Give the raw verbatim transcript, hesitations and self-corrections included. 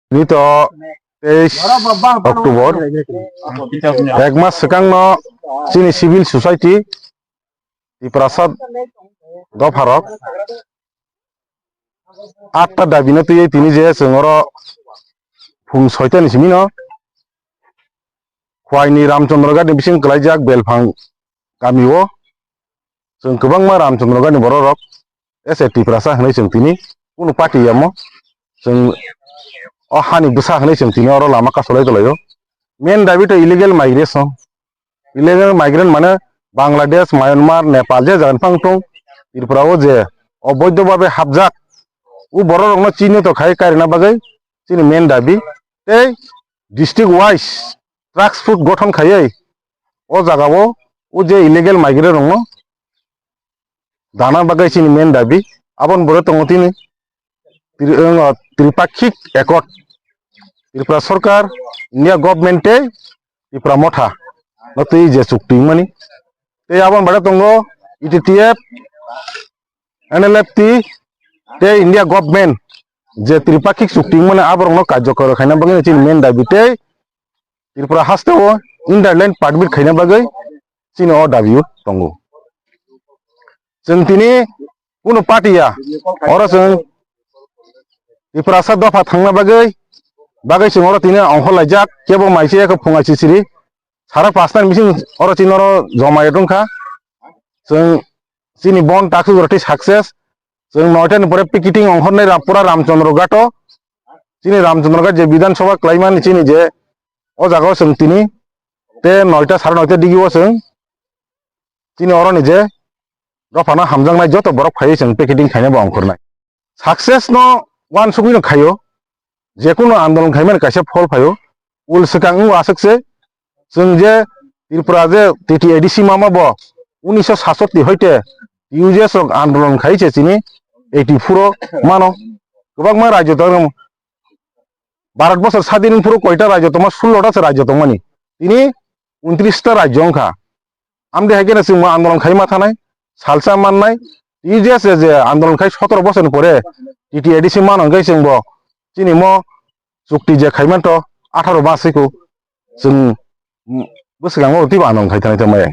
Nito teis October, ek mas swkangno chini civil society Tiprasa dopharok atta dabino twiwi tini je chwng oro phung soitani simino Khwaini Ramchandra Ghat ni bising kwlaijak Belphang kamio chwng kwbangma Ramchandra Ghat ni bororok S A Tiprasa hwnwi chwng tini kunu party yamo chwng o hani bwsa hwnwi chwng tini oro lama kasolai tolaio. Main dabi to illegal migration. Illegal migrant mane Bangladesh, Myanmar, Nepal je jaga ni phang tong Tripura o je oboidho babe hapjak u bororokno chini to khai karina bagwi chini main dabi tei district wise task force gothon khaiwi o jagao o je illegal migrant rokno dana bagwi chini main dabi. Aboni bwrwi tongo tini Tri-, wng, Tripakhik Accord, Tripura Sarkar, India Government tei Tripura Motha no twi je chukti wngmani. Tei aboni bade tongo E T T F, N L F T tei India Government je Tripakhik chukti wngmani aborokno karjokor khaina bagwi chini main dabi tei Tripura hasteo inner line permit khaina bagwi chini o dabi tongo. Chwng tini kunu party ya, oro chwng Tiprasa dopha thangna bagwi, bagwi chwng oro tini ongkhorlaijak, kebo maise eko phungai sisiri, sara pasta ni bising oro chini oro joma ya tongkha. Chwng chini bon takhuk roti success, chwng noita ni pore picketing ongkhornai ra-, pura Ramchandra Ghato, chini Ramchandra Ghat je Bidhan Sabha kwlaimani chini je o jaga o chwng tini te noita sara noita digi o chwng chini oro ni je dophano hamjaknai joto borok phaiwi chwng picketing khaina bo ongkhornai. Success no uansugwi no khaio, je kunu andolon khaimani kaisa phol phaio, ul swkang wng aswk se chwng je Tripura je T T A D C mama bo unisho satshoti hoite T U J S rok andolon khai se chini eighty four o mano. Kwbangma rajyo tong Bharat bosor sadin phuru koita rajyo tongma, sullo ta se rajyo tongmani. Tini untris ta rajyo wngkha. Amde hai khe chwngbo andolon khaima thanai, salsa mannai, T J S je andolon khai sotoro bosor ni pore T T A D C mano hwnkhe chwngbo chini mo chukti je khaimanto atharo masiko chwng bwskango twibo andolon khai thanai tongmaya.